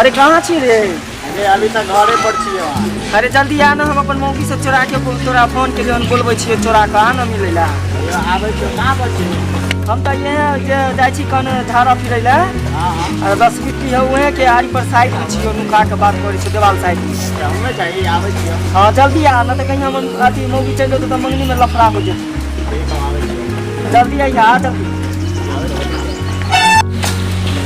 अरे कहाँ छी रे? अरे अभी तक घरे पर छियै। अरे जल्दी आ ना, हम अपन मौगी से चोरा के तोरा फोन के लिए बोलबै छियै, चोरा के आ ना मिलै ला। आबै छियै, कहाँ पर छियै? हम तऽ इएह जे जाइ छी कन झाड़ा फिरै ला। हाँ हाँ। आ 10 बिट्टी है उहे के आरी पर साइड में छियो, नुका के बात करै छियो देवाल साइड में। हमे चाहिए, आबै छियै। हाँ जल्दी आ, ना तऽ कहीं हम अथी मौगी चलि जेतौ तऽ मंगनी में लफड़ा हो जेतौ। ठीक हम आबै छियै। जल्दी आइहा, आ जल्दी।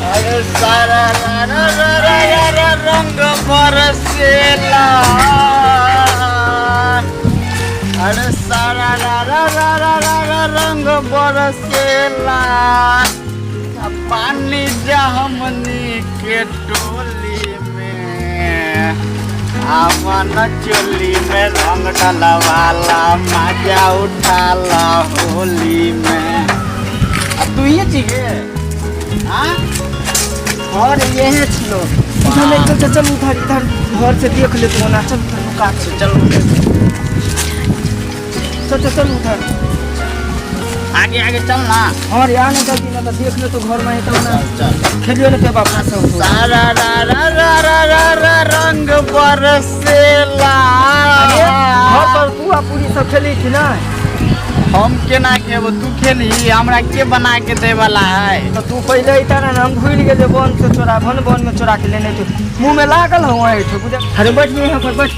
अरे सारा रा रा रा रा रा रा रंग बरसेला। अरे सारा रा रा रा रा रा रा रंग बरसेला। आ पानी जा हमनी के टोली में, आवन चोली में रंग डलवाला, मजा उठाला होली में। आ तू ही छिके? हाँ। और यहे छियो। इधर नहीं, चल चल चल उधर, इधर घर से देख ले तू ना, चल उधर नुका के। चल चल चल चल उधर। आगे आगे चल ना। हाँ रे, आ ना जल्दी ना, तो देख ले तो घर में है तो ना। चल चल। खेलियो ना पेबा अपना सब। सारा रा रा रा रा रा रा रंग बरसेला। अरे घर पर पुआ पूरी सब खेली थी ना? हम केना खेबो, तू खेलही, हमरा के बना के दे वाला है? तो तू पहले अइता ना, हम भूल गेलियै वन से चोरा, वन वन में चोरा के लेने थे, मुंह में लागल हूँ ऐठो बुझा। अरे बैठ यहाँ पर बैठ।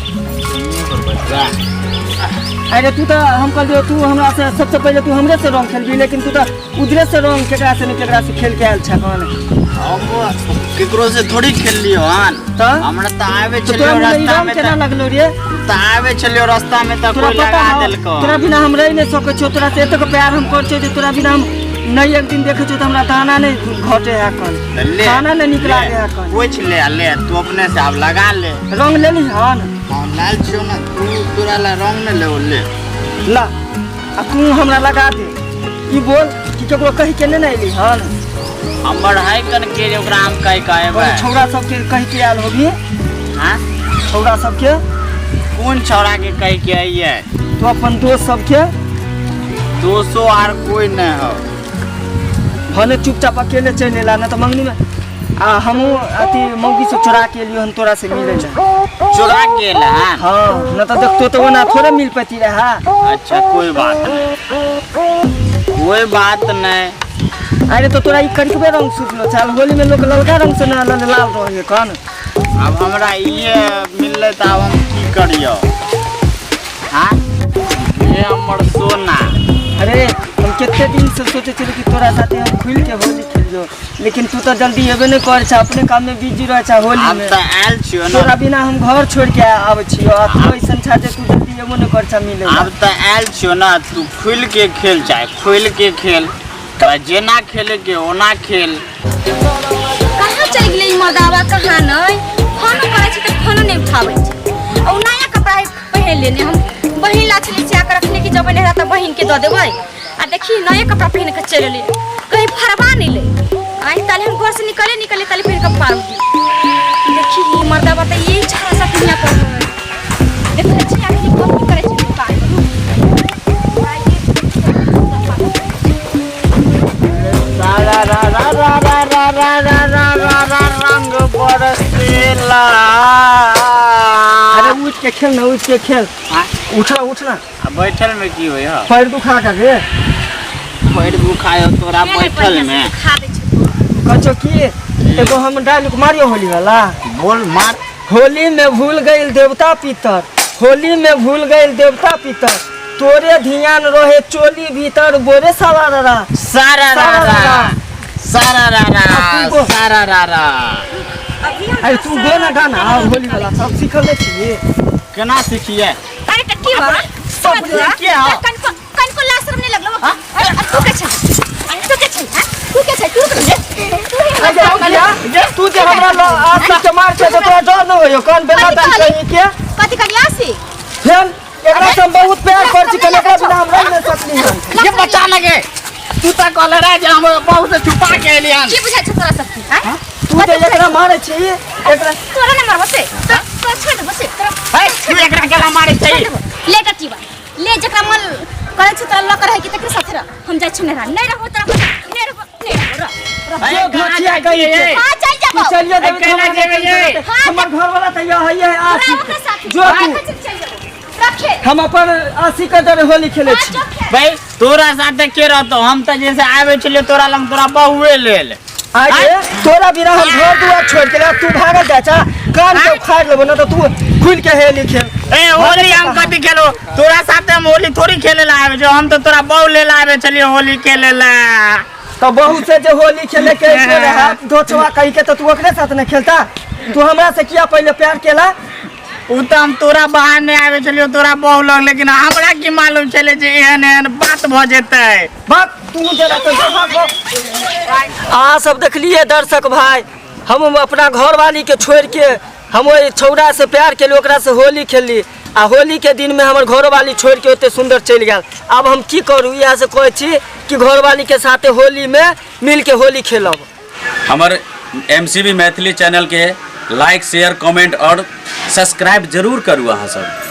अरे तू तो हम कहलियो तू हमरा से सबसे पहले तू हमरे से रंग खेलबी, लेकिन तू तो उधरे से रंग केकरा से नहीं केकरा से खेल के आयल छ कौन? हम केकरो से थोड़ी खेल लियो हन। तऽ? हमरा तऽ आबे तो छलियो तोरा मुँह में ई रास्ता रंग में केना तऽ लगलो रे? तऽ आबे छलियो रास्ता में तऽ तोरा कोई पता लगा हौ, देलको। तोरा बिना हम रहि नहीं सकै छियो, तोरा से एतेक प्यार हम करै छियो जे तोरा बिना हम नहीं एक दिन देखै छियो तऽ हमरा दाना नहीं घटे है कन, तऽ ले, खाना नहीं नीक ले, लागे है कन। पोछि ले आ ले, तू अपने से आब लगा ले। रंग लेली हन? हाँ लाल छियो ना, तू तोरा ला रंग नहीं लेबो, ले। ला आ तू हमरा लगा दे, ई बोल कि केकरो कहि के नहीं ने एली हन? हमर है कन के जे ओकरा हम कहि के अयबै? कोनो छौड़ा सबके कहि के आयल होबी? हाँ? छौड़ा सबके? कोन छौड़ा के कहि के अइयै? तू अपन दोस्त सबके? दोस्तो आर कोई नहीं हो। भले चुपचाप अकेले चलि एला ना तऽ मंगनी में आ हमहूँ अथी मौगी से चोरा के एलियो हन तोरा से मिले ला। चोरा के एला हन? हाँ, न तऽ देखतो तऽ ओना थोड़े मिल पैती रहा। अच्छा कोई बात नहीं, कोई बात नहीं। अरे तो तोरा ई करिकबे रंग सुखलो छल, होली में लोग ललका रंग से ना लाल रहे कन। अब हमरा ये मिललै तऽ आब हम की करियो? हाँ ये हमर सोना। अरे हम कते दिन से सोचे छलियै कि तोरा साथे हम खुलि के होली खेलियो, लेकिन तू तो जल्दी एबे नहीं कर छा, अपने काम में बिजी रह छा होली आब में। तऽ आयल छियो ना। तोरा बिना हम घर छोड़ के आबै छियो, आ तू ऐसन छा जे तू जल्दी एबो नहीं कर छा मिले। आब तऽ आयल छियो ना, तू खुलि के खेल चाहे खुलि के खेल, तोरा जेना खेले के ओना खेल। कहाँ चलि गेलै ई मर्दाबा? कहाँ नहि फोनो करै छी तऽ फोनो नहि उठाबै छै। आ ओ नया कपड़ा पहिन लेने, हम बहिन ला छलै सिया कऽ रखने कि जबै नहिरा तऽ बहिनके दऽ देबै, आ देखी नये कपड़ा पहिन कऽ चलि एलै, कहीं फरबा नहि लै। आइ ताले हम घरसँ निकले निकले ताले पहिन कऽ पार उठि। देखी ई मर्दाबा तऽ यही छड़ा सा दुनिया पर है। देखै छी आखिर कथी करै छै दुकान पर। सारा रा रा रा रा रा रा रा रा रा रा रंग बरसेला। अरे उठ के खेल ना, उठ के खेल। हाँ? उठना उठना। आ बैठल में की होय ह? पैर दुखा के रे। पैर दुखायो तोरा बैठल में? खा दै छै। कहछो की एगो हम डायलॉग मारियो होली वाला। बोल मार। होली में भूल गइल देवता पितर, होली में भूल गइल देवता पितर, तोरे ध्यान रहे चोली भीतर, बोरे सारा रा रा। सारा रा रा। सारा रा रा। आ, तू बोल। सारा रा रा। अरे तू गो ना गाना होली वाला, सब सीखल नहीं छी। केना सीखिए? अरे त की बा? सब के हो? कनको कनको लाशरम नहीं लगलो। अरे तू के छै? अरे तू के छै? हां तू के छै? तू के छै? अरे भैया, तू जे हमरा ल आसी के मार छै तऽ तोरा डर न होइयो कौन बेला कथी दान कहली? कहीं के? कथी कहली आसी? फेन एकरा से हम बहुत प्यार कर छी, कल एकरा बिना हम रह नहीं सकली हन। ये बचा न गे, तू तऽ कहले रहे जे हम बहू से छुपा के एलियन। की बुझाइ छै तोरा सबके? हां तू जे एकरा मारे छी, एकरा तोरा न मारबो से, तोरा छोड़ देबो से, तोरा हे, तू एकरा केना मारे छै? छोड़ देबो। ले कटीबा ले, जकरा मन करै छै तोरा लऽ के रहै कि तकरे साथे रह। हम जाइ छी नहिरा, नहि रहबो तोरा, नहि रहबो, नहि रहबो, रह। जो घोचिया कही के। हाँ चल तू जाबो चलियो देबी केना हमरा जेबै नहीं ये? चलते। हमर घर वाला तऽ यह है तोरा आशिक ओकरा साथे जो तू रखे चल जाबो रखे हम अपन आशिक के डरे होली खेले हाँ छी जो खेल भाई तोरा साथे के रहतो हम तऽ जैसे आबै छलियै तोरा लग तोरा बहुए लेल आगे तोरा बिना हम घर दुआर छोड़ के तू भागल जा चा कान के उखाड़ लेबो ना तो तू खुल के हेली खेल ए होली हम कथी खेलो तोरा साथे हम होली थोड़ी खेले ला आबै छौ हम तऽ तोरा बहु लेल आबै छलियै होली खेले ला तो बहू से जे होली खेले के रहा धोचवा कही के तो तू ओकरे साथ न खेलता तू हमरा से किया पहले प्यार केला उ तऽ हम तोरा बहाने आबै छलियै तोरा बहु लग लेकिन हमरा की मालूम छलै जे एहन एहन बात भऽ जेतै भाग तू जरा तो जो भाग भाग। अहाँ सब देखलिए दर्शक भाई हम अपना घरवाली के छोड़ के हम ओहि छौड़ा से प्यार केली ओकरा से होली खेलली आ होली के दिन में हमर घरवाली छोड़ के ओते सुंदर चलि गेल आब हम की करू इएह से कहै छी कि घरवाली के साथे होली में मिल के होली खेलब हमर एम सी बी मैथिली चैनलके लाइक शेयर कमेंट आओर सब्सक्राइब जरूर करू अहाँ सब।